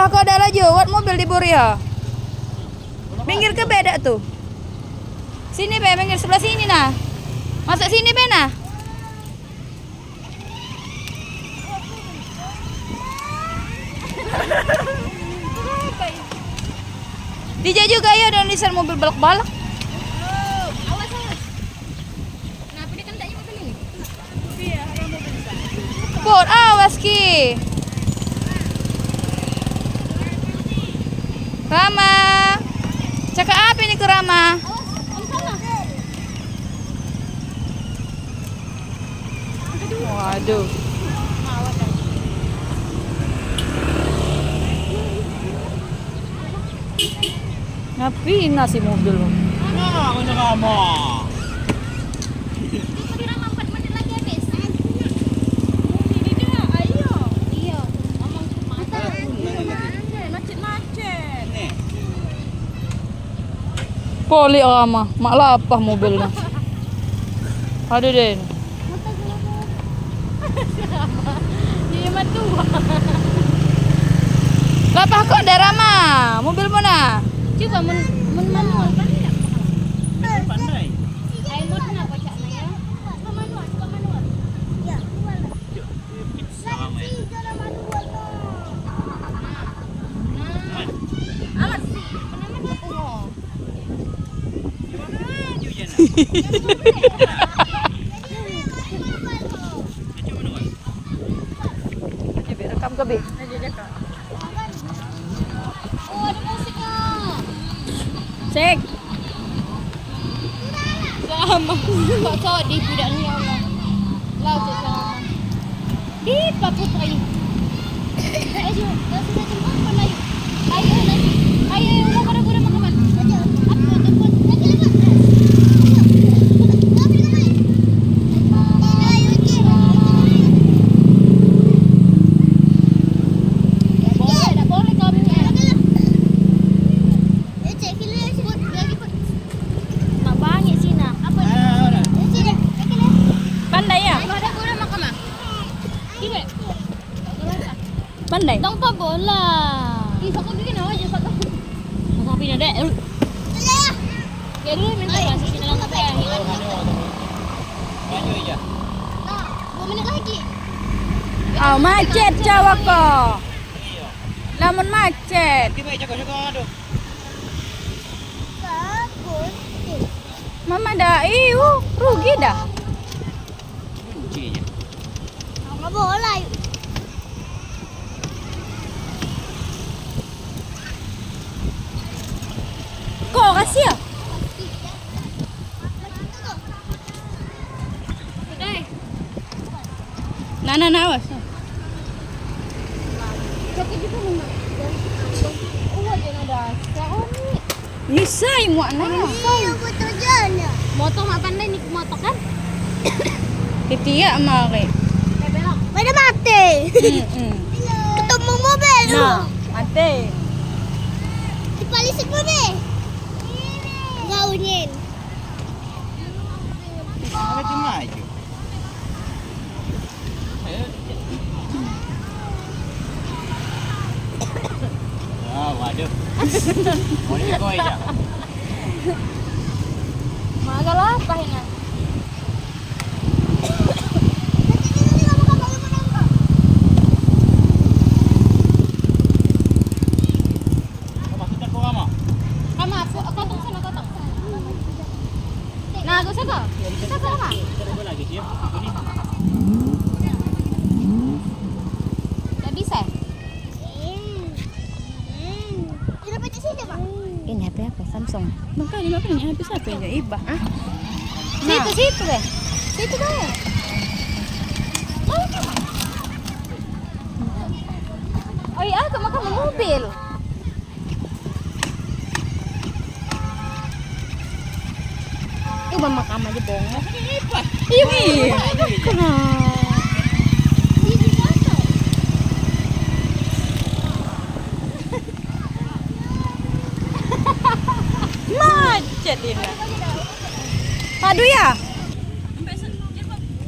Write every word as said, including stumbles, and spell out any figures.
Ah, kau dak laju, wat mobil di buri ha. Minggir ke be dak tu? Sini be, minggir sebelah sini nah. Masuk sini be nah. Dijak juga ya, dan lisan mobil balak-balak. Awas, awas. Kenapa dia kentaknya mobil ini? Put, awas ki. Rama. Cakap apa ini ke Rama? Waduh. Ngapi nasi mobil? Nah, aku nyerama. Itu di Rama empat menit lagi habis. Ini dia, ayo. Iya. Ngomong macet. Macet-macet. Nih. Polik Rama, mak lapah mobilnya. Aduh, Den. Iya, matua. Lapah kok dah Rama, mobil mana? Coba mun, mun manual kan ya. Pandai. Ayo, mun kenapa cak nanya? Coba manual, coba manual. Ya. Rekam ke, Bi? Oh, ada musiknya. Sek. Sama. Kok sedih budak ni, ya Allah. Lah, tu sama. Di papu ayu. Ayo, dah sudah jemput pun ayu. Ayo, ayo, ayo, ayo, udah pada gula makan. Ayo, apa tu pun? Ayo, ayo, ayo. Ayo, ayo, ayo. Tak boleh, tak boleh kau ni. Mak banyak sini. Apa? Pandai ya? Pandai. Tong pa bola. Ih, aku bikin awak je satu. Aku pindah dek. Ya dulu minta kasih sini lah. Banyak ya. Nah, dua menit lagi. Ah, macet jauh aku. Lamun macet. Nanti baik jaga-jaga tu. Mama dah, iu, rugi dah. Kuncinya. Enggak boleh. Kok kasih ya? Nah, nah, nah, awas. Bisa imuak nah. Motor mak pandai ni motor kan? Ketiak mari. Pada mati. Hmm, hmm. Ketemu mobil tu. Nah, mati. Dipalisin mobil. Gaunyin. Ada cuma aja. Ah, waduh. Mau dikoi ya? Mak, kalau apa ini? Kama, aku, aku potong sana, potong. Nah, aku sapa? Sapa, Kama? Dak bisa. Ini apa, Samsung? Makanya makanya habis apa ya? Ibah, ah. Situ, situ deh. Situ deh. Oh, iya, aku makan mobil. Ih, mama kamu aja bongok. Iya, iya. Macet ini. Aduh ya.